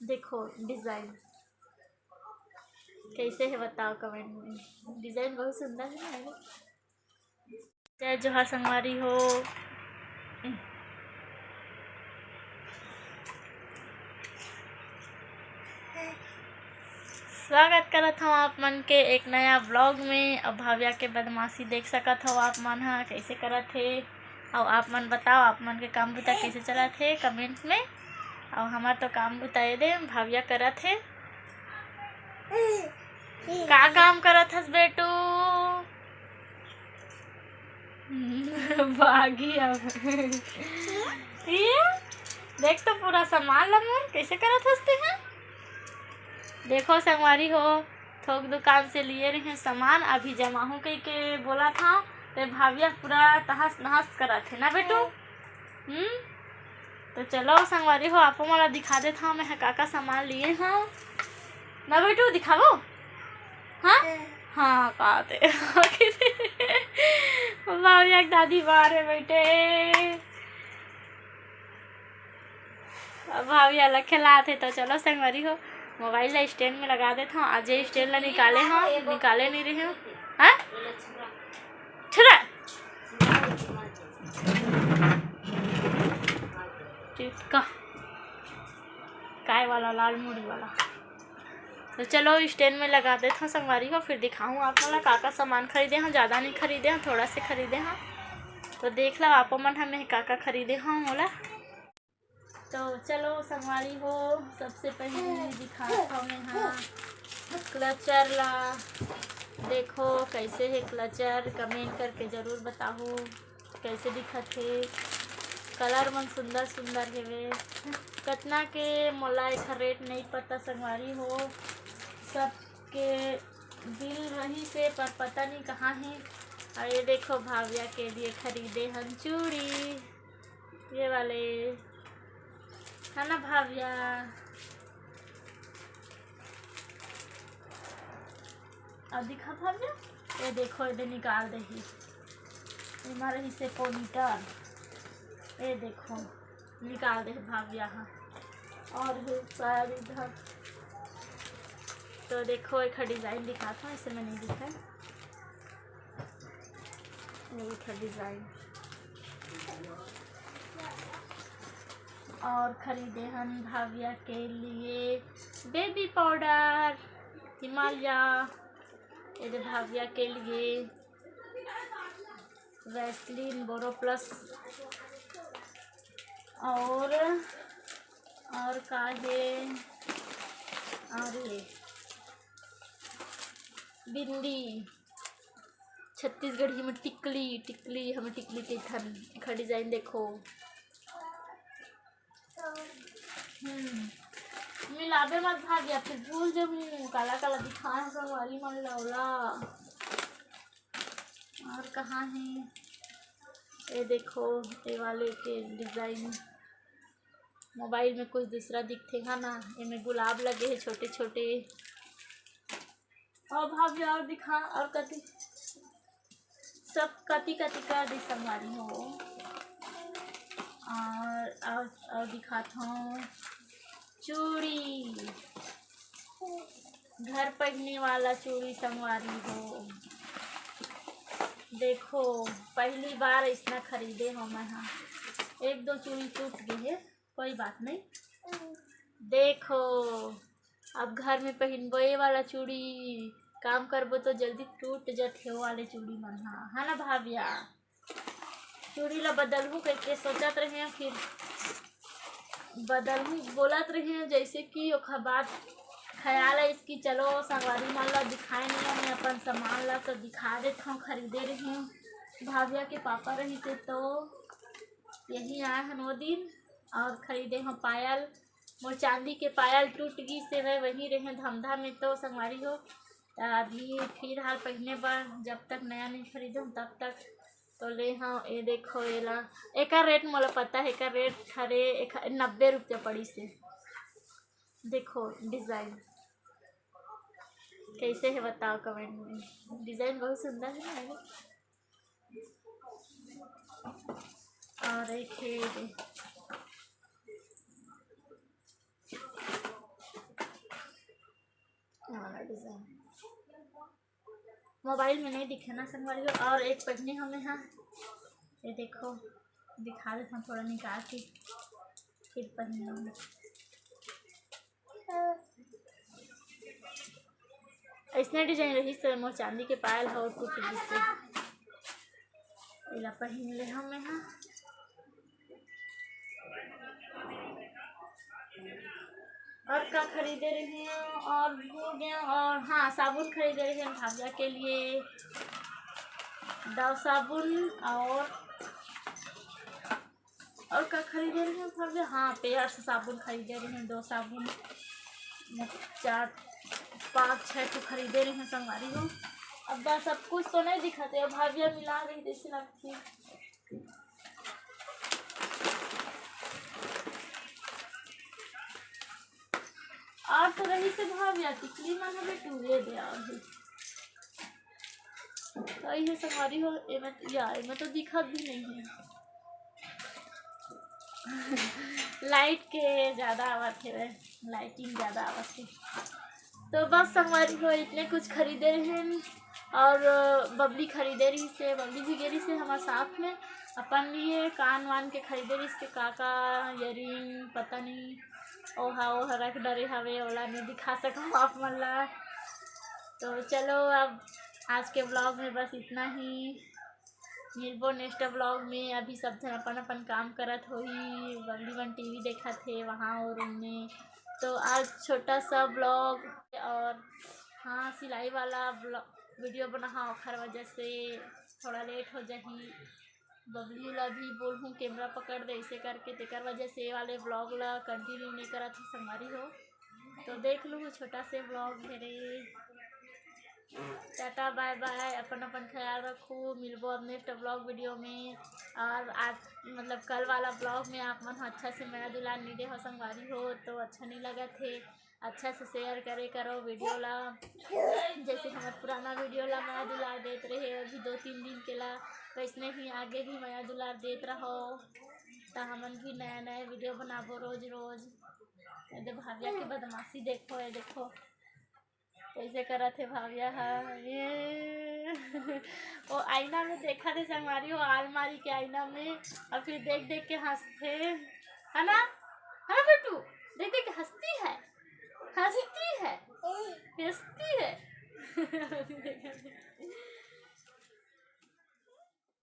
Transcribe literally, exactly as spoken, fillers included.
देखो डिजाइन कैसे है, बताओ कमेंट में। डिजाइन बहुत सुंदर है ना? जय जोहार संगवारी हो। स्वागत करत हूँ आप मन के एक नया ब्लॉग में। अब भाविया के बदमाशी देख सकत हो आप मन ह कैसे करत हे। और आप मन बताओ, आप मन के काम बुता कैसे चलत हे कमेंट में। और हमार तो काम बुता ये दे भाविया करत हे। का काम करत हस बेटू? भागी अब। ये देख तो पूरा सामान ला मोर कैसे करत हस ते ह। देखो संगवारी हो, थोक दुकान से लिए रहे सामान, अभी जमाहूँ कह के बोला था, ते भाविया पूरा तहस नहस करत हे ना बेटू। हम्म, तो चलो संगवारी हो, आपो मोला दिखा देत हूँ मैं ह का का सामान लिए हूँ ना बेटू, दिखावो। हाँ हाँ, का ते भाविया के दादी बाहर है बैठे। अब भाविया ला खेलात हे, तो चलो संगवारी हो, मोबाइल ला स्टैंड में लगा देत हूँ। आज ये स्टैंड ला निकाले हूँ, निकाले नहीं रहे हूँ। हाँ, छुरा। टिटका। काय वाला? लाल मुड़ी वाला। तो चलो स्टैंड में लगा देत हूँ संगवारी हो, फिर दिखाऊँ आप मन ला का का सामान खरीदे हूँ। ज़्यादा नहीं खरीदे हूँ, थोड़ा से खरीदे हूँ। तो देख लो आप मन, हमें का का खरीदे हूँ मोला। तो चलो संगवारी हो, सबसे पहले दिखात हूँ मैं हाँ क्लचर ला। देखो कैसे है क्लचर, कमेंट करके ज़रूर बताओ कैसे दिखत हे। कलर मन सुंदर सुंदर हेवे। कतना के मोला एखर रेट नहीं पता संगवारी हो, सबके बिल रही से, पर पता नहीं कहाँ है। और ये देखो भाविया के लिए खरीदे हन चूड़ी, ये वाले है ना भाविया। अब दिखा भाविया, ये देखो, ये निकाल दे ही, एमा रही से पोनीटर, ये देखो, निकाल दे भाविया। हाँ, और है शायद इधर, तो देखो, एक डिज़ाइन दिखात हूँ, ऐसे में नहीं दिखा, ये एक डिज़ाइन। और खरीदे हन भाविया के लिए बेबी पाउडर हिमालय, ये दे भाविया के लिए वैसलीन बोरो प्लस, और, और का है, और ये बिंदी छत्तीसगढ़ी में टिकली, टिकली, हमें टिकली के थन एखर डिज़ाइन देखो। हम्म, मिलाबे मत भाविया, फिर भूल जहूँ काला काला दिखाए संगवारी मन ला ओला। और कहाँ है? ये देखो, ये वाले के डिज़ाइन मोबाइल में कुछ दूसरा दिखथे है ना, एमे गुलाब लगे है छोटे छोटे। और भाभी और दिखा, और कति सब कति कति कर दी संगवारी हो। और, और, और दिखात हूँ चूड़ी, घर पहनने वाला चूड़ी संगवारी हो। देखो, पहली बार ऐसना खरीदे हो मैं हाँ। एक दो चूड़ी टूट गई है, कोई बात नहीं। देखो, अब घर में पहिनबो ये वाला चूड़ी, काम करबो तो जल्दी टूट जथे वो वाले चूड़ी मन हा, है ना भाविया? चूड़ी ला बदलहूँ कहिके सोचत रहे, फिर बदलहूँ बोलत रहे, जैसे कि ओखर बाद ख्याल आइस कि चलो संगवारी मन ला दिखाए नहीं, मैं अपन सामान ला तो दिखा देत हूँ, खरीदे रहे भाविया के पापा रही थे तो यही आए हन वो दिन और खरीदे हूँ पायल। मोर चांदी के पायल टूट गई से वह वहीं रहे धमधा में तो संगवारी हो। त अभी फिलहाल पहने बर जब तक नया नहीं खरीदूँ तब तक तो ले हाँ। ये देखो एला, एकर रेट मोला पता है, एकर रेट हरे एक नब्बे रुपया पड़ी से। देखो डिज़ाइन कैसे है बताओ कमेंट में, डिज़ाइन बहुत सुंदर है ना। और एक है ये। मोबाइल में नहीं दिखे ना संगवारी हो। और एक पहिने हमें हा, ये देखो, दिखा देता हूँ थोड़ा निकाल के, फिर पहिने हमें। ऐसने डिजाइन रही से मोर चांदी के पायल हो टूट गिस से। एला पहिन ले हमें हा। और का खरीदे रहे हैं? और हो गया, और हाँ, साबुन खरीदे रहे हैं भाविया के लिए, दो साबुन। और और का खरीदे रहे हैं भाविया? हाँ, पेयर से साबुन खरीदे रहे हैं, दो साबुन, चार, पाँच, छः ठो खरीदे रहे हैं संगवारी हो। अब बस, अब कुछ तो नहीं दिखते, अब भाविया मिला रही जैसे लगती। और तो रही से भाविया टिकली मन हमें टूरे दे और भी। तो ये संगवारी हो, एमे, या, एमे तो दिखत भी नहीं है। लाइट के ज़्यादा आवत है, लाइटिंग ज़्यादा आवत है। तो बस संगवारी हो, इतने कुछ खरीदे रहे हैं। और बबली खरीदे रही से, बबली भी गे रही से हमारे साथ में, अपन लिए कान वान के खरीदे रही से, का का, ईयरिंग, पता नहीं, ओहा ओहा रख डरे हवे, ओला नहीं दिखा सकम आप मन ला। तो चलो, अब आज के ब्लॉग में बस इतना ही, मिलबो नेक्स्ट ब्लॉग में। अभी सब झन अपन अपन काम करत होही, बबली मन टीवी देखत हे वहाँ और रूम में। तो आज छोटा सा ब्लॉग, और हाँ, सिलाई वाला ब्लॉग वीडियो बनाहा, ओखर वजह से थोड़ा लेट हो जाही। बबली ला भी बोलहूँ कैमरा पकड़ दे ऐसे करके, तेकर वजह से ये वाले ब्लॉग ला कंटिन्यू नहीं करत हूँ संगवारी हो। तो देख लूँ, छोटा से ब्लॉग मेरे। टाटा बाय बाय, अपन अपन ख्याल रखो, मिलबो अब नेक्स्ट ब्लॉग वीडियो में। और आज मतलब कल वाला ब्लॉग में आप मन अच्छा से मया दुलार नहीं दे हो संगवारी हो, तो अच्छा नहीं लगत हे। अच्छा से शेयर करे करो वीडियो ला, जैसे हमारे पुराना वीडियो ला मया दुलार देत रहे, अभी दो तीन दिन के ला वैसने ही आगे भी मया दुलार देत रहो, तो हमन भी नया नया वीडियो बनाबो रोज रोज। ये दे भाविया के बदमाशी देखो, ये देखो कैसे करत हे भाविया हा। ये वो आईना में देखा थे संगवारी, वो आलमारी के आईना में, और फिर देख देख के हंसते, है ना, है ना बेटू? देख देख के हंसती है, हंसती है, हंसती है।